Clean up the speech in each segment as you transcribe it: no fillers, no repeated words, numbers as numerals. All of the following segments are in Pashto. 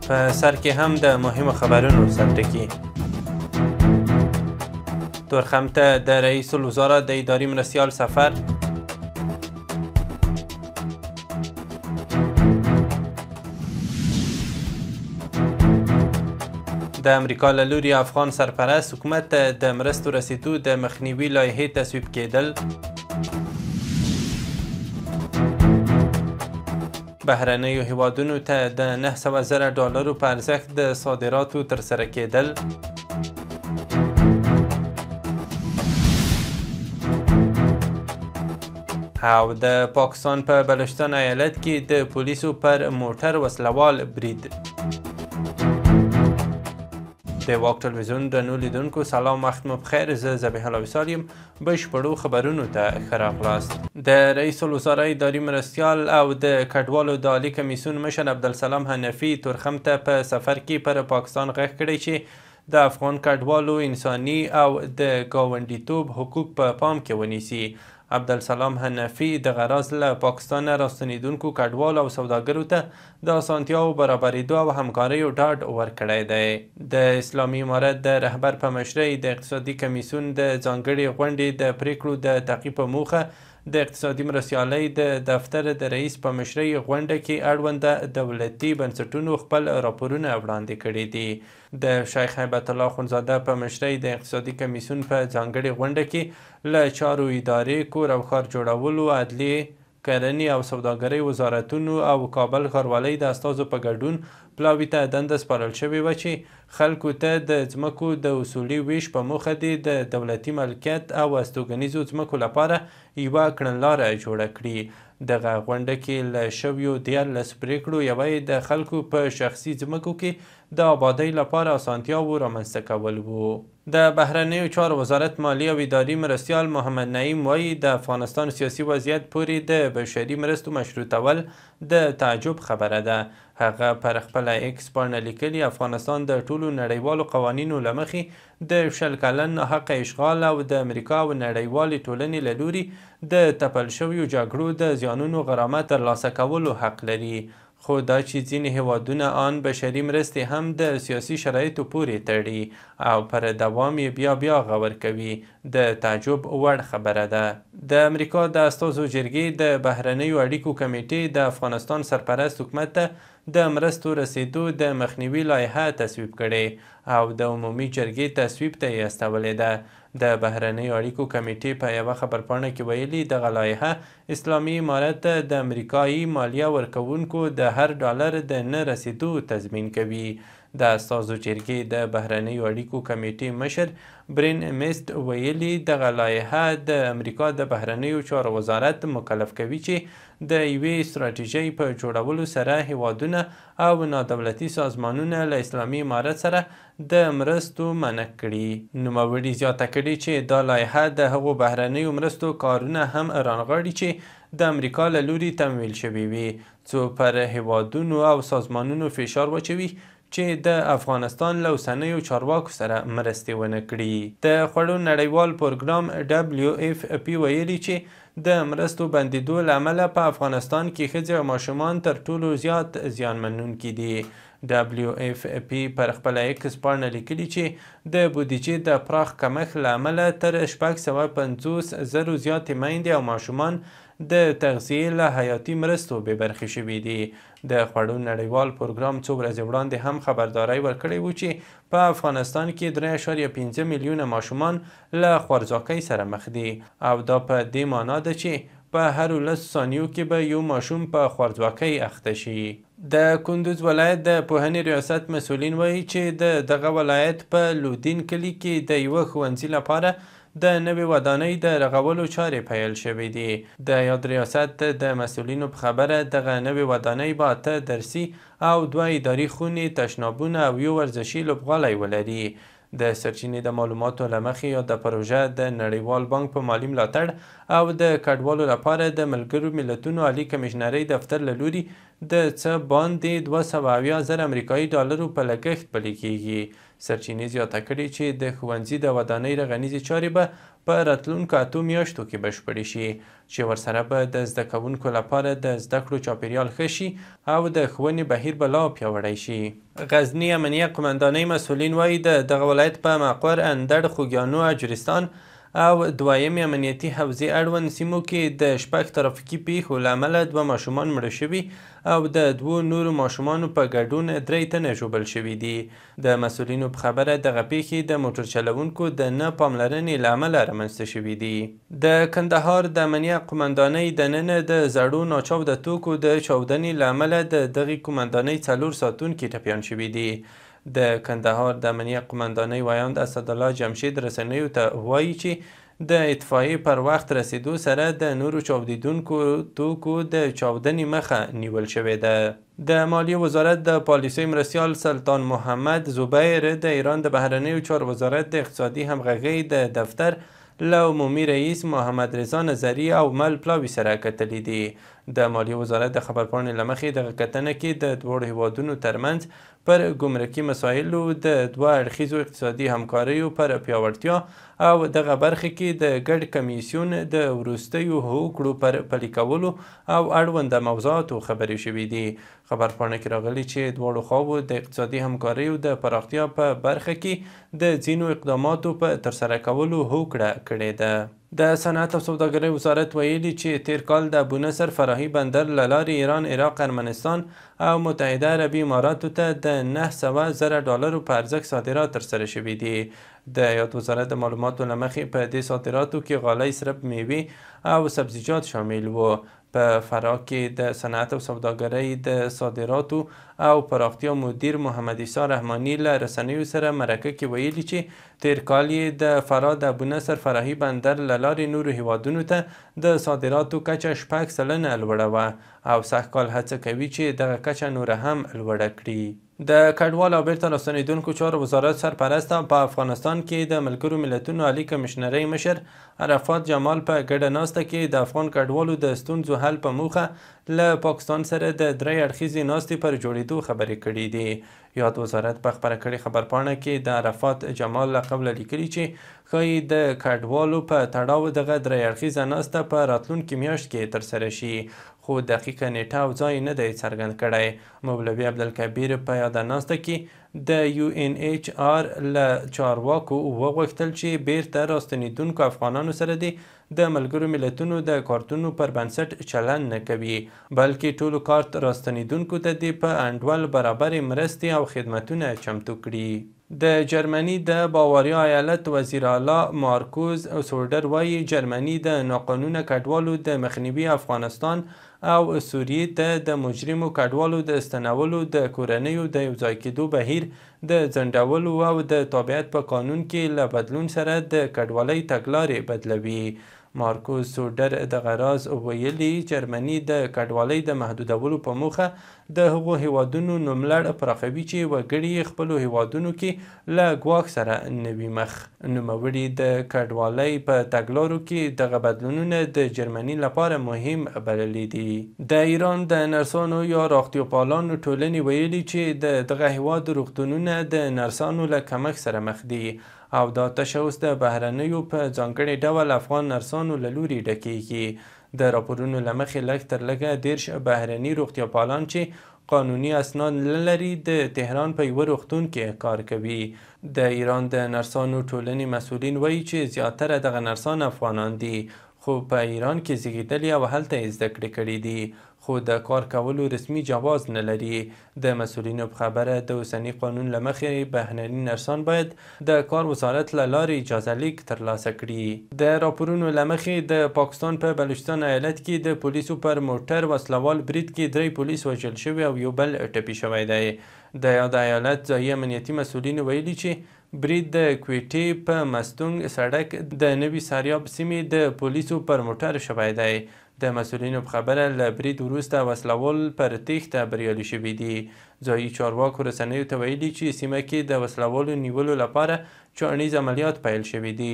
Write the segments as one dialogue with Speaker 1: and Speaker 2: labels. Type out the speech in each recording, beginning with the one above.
Speaker 1: په سر کې هم د مهمو خبرونو سرټکي. تورخم ته د رئیس الوزرا د اداري مرستیال سفر. د امریکا له لوري افغان سرپرست حکومت ته د مرستو رسېدو د مخنیوي لایحې تصویب کېدل. بهرنیو هیوادونو ته د 900,000 ډالرو په ارزښت د صادراتو ترسره کېدل. او د پاکستان په بلوچستان ایالت کې د پولیسو پر موټر وسلوال برید. د واک تلویزیون درنو لیدونکو سلام، وخت مو پخیر. زه ذبیح الله وصال یم. بشپړو خبرونو ته ښه راغلاست. د رئیس الوزرا اداري مرستیال او د کډوالو د عالي کمیسیون مشر عبدالسلام حنفي تورخم ته په سفر کې پر پاکستان غږ کړی چې د افغان کډوالو انساني او د ګاونډیتوب حقوق په پام کې ونیسي. عبدالسلام حنفي دغه راز له پاکستانه راستنېدونکو کډوالو او سوداګرو ته د اسانتیاوو برابرېدو او همکاریو ډاډ ورکړی دی. د اسلامي امارت د رهبر په مشرۍ د اقتصادي کمیسیون د ځانګړې غونډې د پرېکړو د تعقیب په موخه د اقتصادي مرستیالۍ د دفتر د رئیس په مشرۍ غونډه کې اړونده دولتي بنسټونو خپل راپورونه وړاندې کړي دي. د شیخ هیبت الله اخندزاده په مشرۍ د اقتصادي کمیسیون په ځانګړې غونډه کې له چارو ادارې، کور او ښار جوړولو، عدلیې، کرنې او سوداګرۍ وزارتونو او کابل ښاروالۍ د استازو په ګډون پلاوي ته دنده سپارل شوې وه چې خلکو ته د ځمکو د اصولي ویش په موخه دې د دولتي ملکیت او استوګنیزو ځمکو لپاره یوه کړنلاره جوړه کړي. دغه غونډه کې له شویو 13 پرېکړو یوه یې د خلکو په شخصي ځمکو کې د آبادۍ لپاره اسانتیاوو رامنځته کول وو. د بهرنیو چارو وزارت مالي او اداري مرستیال محمد نعیم وایي د افغانستان سیاسي وضعیت پورې د بشري مرستو مشروطول د تعجب خبره ده. هغه پر خپله ایکس پاڼه لیکلي، افغانستان د ټولو نړیوالو قوانینو له مخې د 20 کلن ناحقه اشغال او د امریکا او نړیوالې ټولنې له لوري د تپل شویو جګړو د زیانونو غرامت ترلاسه کولو حق لري. خو دا چې ځینې هیوادونه آن بشري مرستې هم د سیاسي شرایطو پورې تړي او پر دوام یې بیا بیا غور کوي، د تعجب وړ خبره ده. د امریکا د استازو جرګې د بهرنیو اړیکو کمیټې د افغانستان سرپرست حکومت ته د مرستو رسېدو د مخنیوي لایحه تصویب کړې او د عمومي جرګې تصویب ته یې استولې ده. د بهرنیو اړیکو کمیټې په یوه خبرپاڼه کې ویلي، دغه لایحه اسلامي امارت ته د امریکایي مالیه ورکوونکو د هر ډالر د نه رسېدو تضمین کوي. د استازو جرګې د بهرنیو اړیکو کمیټې مشر برین میست ویلي، دغه لایحه د امریکا د بهرنیو چارو وزارت مکلف کوي چې د یوې ستراتیژۍ په جوړولو سره هیوادونه او نادولتي سازمانونه له اسلامي امارت سره د مرستو منع کړي. نوموړي زیاته کړې چې دا لایحه د هغو بهرنیو مرستو کارونه هم رانغاړي چې د امریکا له لوري تمویل شوي وي، څو پر هیوادونو او سازمانونو فشار واچوي چې د افغانستان له اوسنیو چارواکو سره مرستې ونه کړي. د خوړو نړیوال پروګرام WFP ویلي چې د مرستو بندیدو له امله په افغانستان کې ښځې او ماشومان تر ټولو زیات زیانمنونکي دي. WFP پر خپله ایکس پاڼه لیکلي چې د بودیجې د پراخ کمښت له امله تر 650,000 زیاتې میندې او ماشومان د تغذیې له حیاتي مرستو بې برخې شوي دي. د خوړو نړیوال پروګرام څو ورځې وړاندې هم خبرداری ورکړی و چې په افغانستان کې 3.5 میلیونه ماشومان له خوارځواکۍ سره مخ دي او دا په دې معنا ده چې په هرو 10 ثانیو کې به یو ماشوم په خوارځواکۍ اخته شي. د کندوز ولایت د پوهنې ریاست مسؤلین وایي چې د دغه ولایت په لودین کلي کې د یوه ښوونځي لپاره د نوې ودانۍ د رغولو چارې پیل شوې دي. د یاد ریاست د مسؤلینو په خبره دغه نوې ودانۍ به 8 درسي او 2 اداري خونې، تشنابونه او یو ورزشي لوبغالی ولري. د سرچینې د معلوماتو له مخې یاده پروژه د نړیوال بانک په مالي ملاتړ او د کډوالو لپاره د ملګرو ملتونو عالي کمیشنرۍ دفتر له لوري د څه باندې 270,000 امریکایي ډالرو په لګښت پلي کیږي. سرچینې زیاته کړې چې د ښوونځي د ودانۍ رغنیزې چارې به په راتلونکو 8 میاشتو کې بشپړې شي، چې ورسره به د زده کوونکو لپاره د زده کړو چاپیریال ښه شي او د ښوونې بهیر به لا پیاوړی شي. غزني امنیه قومندانۍ مسؤلین وایي د دغه ولایت په مقر، اندړ، خوږیانو، اجرستان او دویمې امنیتي حوزې اړوند سیمو کې د 6 ترافیکي پیښو له امله 2 ماشومان مړه شوي او د 2 نورو ماشومانو په ګډون 3 تنه ژوبل شوي دي. د مسؤلینو په خبره دغه پیښې د موټر چلوونکو د نه پاملرنې له امله رامنځته شوي دي. د کندهار د امنیه قومندانۍ دننه د زړو ناچاوده توکو د چاودنې له امله د دغې قومندانۍ 4 ساتونکي ټپیان شوي دي. د کندهار د امنیه قومندانۍ ویاند اسدالله جمشید رسنیو ته وایي چې د اطفایې پر وخت رسېدو سره د نورو چاودېدونکو توکو د چاودنې مخه نیول شوې ده. د مالیې وزارت د پالیسۍ مرستیال سلطان محمد زبیر د ایران د بهرنیو چارو وزارت د اقتصادي همغږۍ د دفتر له عمومي رئیس محمد رضا نظري او مل پلاوي سره کتلي دي. د مالیې وزارت د خبرپاڼې له مخې دغه کتنه کې د دواړو هیوادونو ترمنځ پر ګمرکي مسایلو، د دوه اړخیزو اقتصادي همکاریو پر پیاوړتیا او دغه برخه کې د ګډ کمیسیون د وروستیو هوکړو پر پلي کولو او اړونده موضوعاتو خبرې شوې دي. خبرپاڼه کې راغلي چې دواړو خواوو د اقتصادي همکاریو د پراختیا په برخه کې د ځینو اقداماتو په ترسره کولو هوکړه کړې ده. د صنعت او سوداګرۍ وزارت ویلي چې تیر کال د ابونصر فراهي بندر له لارې ایران، عراق، ارمنستان او متحده عربي اماراتو ته د 900,000 ډالرو په ارزښت صادرات ترسره شوي دي. د یاد وزارت د معلوماتو له مخې په دې صادراتو کې غالۍ، سرب، میوې او سبزیجات شامل وو. په فراه کې د صنعت او سوداګرۍ د صادراتو او پراختیا مدیر محمد عیسی رحماني له رسنیو سره مرکه کې ویلي چې تیر کال یې د فراه د ابونصر فراهي بندر له لارې نورو هیوادونو ته د صادراتو کچه 6% لوړه وه او سږ کال هڅه کوي چې دغه کچه نوره هم لوړه کړي. د کډوالو او بیرته راستنېدونکو چارو وزارت سرپرست په افغانستان کې د ملګرو ملتونو عالي کمشنرۍ مشر عرفات جمال په ګډه ناسته کې د افغان کډوالو د ستونزو حل په موخه له پاکستان سره د 3 اړخیزې ناستې پر جوړېدو خبرې کړې دي. یاد وزارت په خپره کړې خبرپاڼه کې د عرفات جمال له قوله لیکلي چې ښایي د کډوالو په تړاو دغه 3 اړخیزه ناسته په راتلونکې میاشت کې ترسره شي، خو دقیقه نیټه او ځای نه دی څرګند کړی. مولوي عبدالکبیر په یاده ناسته کې د UNHR له چارواکو وغوښتل چې بیرته راستنېدونکو افغانانو سره دې د ملګرو ملتونو د کارتونو پر بنسټ چلند نه کوي، بلکې ټولو کارت راستنېدونکو ته دې په انډول برابرې مرستې او خدمتونه چمتو کړي. د جرمني د باواریا ایالت وزیر اعلی مارکوز سوډر وایي جرمني د ناقانونه کډوالو د مخنیوي، افغانستان او سوریې ته د مجرمو کډوالو د ستنولو، د کورنیو د یوځای کېدو بهیر د ځنډولو او د تابعیت په قانون کې له بدلون سره د کډوالۍ تګلارې بدلوي. مارکوز سوډر دغه راز ویلي جرمني د کډوالۍ د محدودولو په موخه د هغو هیوادونو نوملړ پراخوي چې وګړي یې خپلو هیوادونو کې له ګواښ سره نه وي مخ. نوموړي د کډوالۍ په تګلارو کې دغه بدلونونه د جرمني لپاره مهم بللي دي. د ایران د نرسانو یا روغتیاپالانو ټولنې ویلي چې د دغه هیواد روغتونونه د نرسانو له کمښت سره مخ دي او دا تشه اوس د بهرنیو په ځانګړي ډول افغان نرسانو له لوري ډکیږي. د راپورونو له مخې لږ تر لږه 30 بهرني روغتیاپالان چې قانوني اسناد نه لري د تهران په یوه روغتون کې کار کوي. د ایران د نرسانو ټولنې مسؤلین وایي چې زیاتره دغه نرسان افغانان دي، خو په ایران کې زیږېدلي او هلته یې زده کړې کړې دي، خو د کار کولو رسمي جواز نه لري. د مسؤلینو په خبره د اوسني قانون له مخې بهرني نرسان باید د کار وزارت له لارې اجازه لیک ترلاسه کړي. د راپورونو له مخې د پاکستان په بلوچستان ایالت کې د پولیسو پر موټر وسلوال برید کې 3 پولیس وژل شوي او یو بل ټپي شوی دی. د یاد ایالت ځایي امنیتي مسؤلینو ویلي چې برید د کویټې په مستونګ سړک د نوي سریاب سیمې د پولیسو پر موټر شوی دی. د مسؤلینو په خبره له برید وروسته وسلوال پر تېښته بریالي شوي دي. ځایي چارواکو رسنیو ته ویلي چې سیمه کې د وسلوالو نیولو لپاره چاڼیز عملیات پیل شوي دي.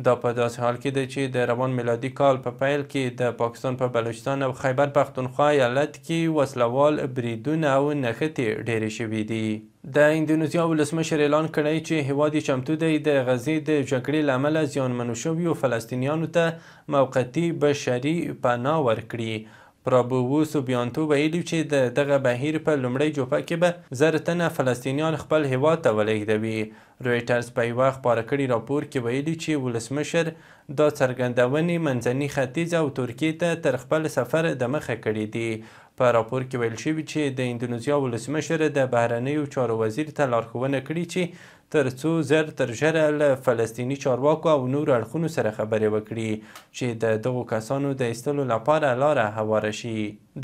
Speaker 1: دا په داسې حال کې ده چې د روان میلادي کال په پیل کې د پاکستان په بلوچستان او خیبر پښتونخوا ایالت کې وسلوال بریدونه او نښتې ډېرې شوي دي. د اندونیزیا ولسمشر اعلان کړی چې هیواد یې چمتو دی د غزې د جګړې له امله زیانمنو شویو فلسطینیانو ته موقتي بشري پناه ورکړي. پرابوو سوبیانتو ویلي چې د دغه بهیر په لومړۍ جوپه کې به 1000 تنه فلسطینیان خپل هیواد ته ولېږدوي. رویټرز په یوه خپاره کړي راپور کې ویلي چې ولسمشر دا څرګندونې منځني ختیځ او ترکیې ته تر خپل سفر دمخه کړې دي. په راپور کې ویل شوي چې د اندونیزیا ولسمشر د بهرنیو چارو وزیر ته لارښوونه کړې چې تر څو زر تر ژره له فلسطیني چارواکو او نورو اړخونو سره خبرې وکړي چې د دغو کسانو د ایستلو لپاره لاره هواره شي.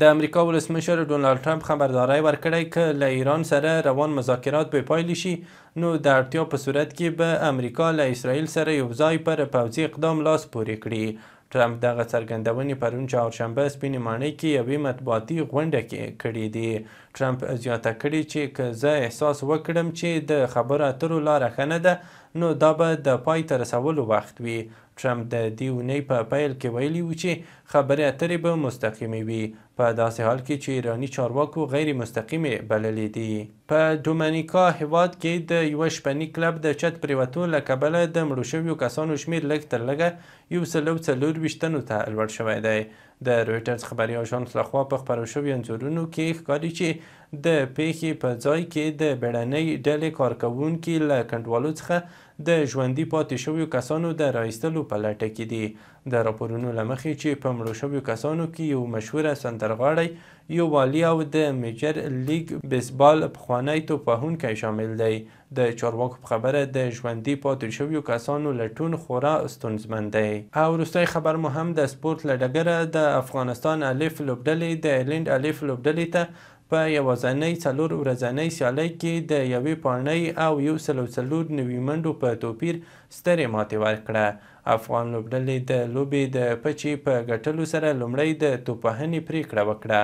Speaker 1: د امریکا ولسمشر ډونالډ ټرمپ خبرداری ورکړی که له ایران سره روان مذاکرات بې پایلې شي نو د اړتیا په صورت کې به امریکا له اسرائیل سره یو ځای پر پوځي اقدام لاس پورې کړي. ټرمپ دغه څرګندونې پرون چهارشنبه سپینې ماڼۍ کې یوې مطبوعاتي غونډه کې کړې دي. ټرمپ زیاته کړې چې که زه احساس وکړم چې د خبرو اترو لاره ښه نه ده نو دا به د پای ته رسولو وخت وي. ټرمپ د دې اونۍ په پیل کې ویلي و چې خبرې اترې به مستقیمې وي، په داسې حال کې چې ایراني چارواکو غیر مستقیمې بللې دي. په ډومینیکا هیواد کې د یوه شپني کلب د چت پرېوتو له کبله د مړو شویو کسانو شمېر لږ تر لږه 124 تنو ته لوړ شوی دی. د رویټرز خبري آژانس لخوا په خپرو شویو انځورونو کې ښکاري چې د پیښې په ځای کې د بیړنۍ ډلې کارکوونکي له کنډوالو څخه د ژوندي پاتې شویو کسانو د راایستلو په لټه کې دي. د راپورونو له مخې چې په مړو شویو کسانو کې یو مشهوره سندرغاړی، یو والي او د میجر لیګ بیسبال پخوانی توپ وهونکی شامل دی. د چارواکو په خبره د ژوندي پاتې شویو کسانو لټون خورا ستونزمن دی. او وروستی خبر مو هم د سپورت له ډګره د افغانستان الف لوبډلې د ایرلنډ الف لوبډلې ته په یوازنۍ 4 ورځنۍ سیالۍ کې د یوې پاڼۍ او 194 منډو په توپیر سترې ماتې ورکړه. افغان لوبډلې د لوبې د پچې په ګټلو سره لومړی د توپوهنې پرېکړه وکړه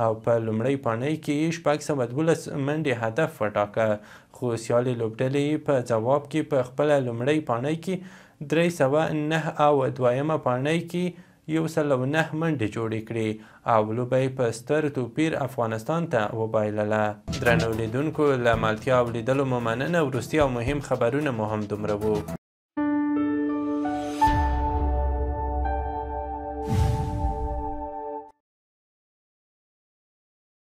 Speaker 1: او په لومړۍ پاڼۍ کې یې 612 منډې هدف وټاکه، خو سیالې لوبډلې یې په ځواب کې په خپله لومړۍ پاڼۍ کې 309 او دویمه پاڼۍ کې 109 منډې جوړې کړې او لوبه یې په ستر توپیر افغانستان ته وبایلله. درنو لیدونکو، له ملتیا او لیدلو مو مننه. وروستي او مهم خبرونه مو هم دومره وو.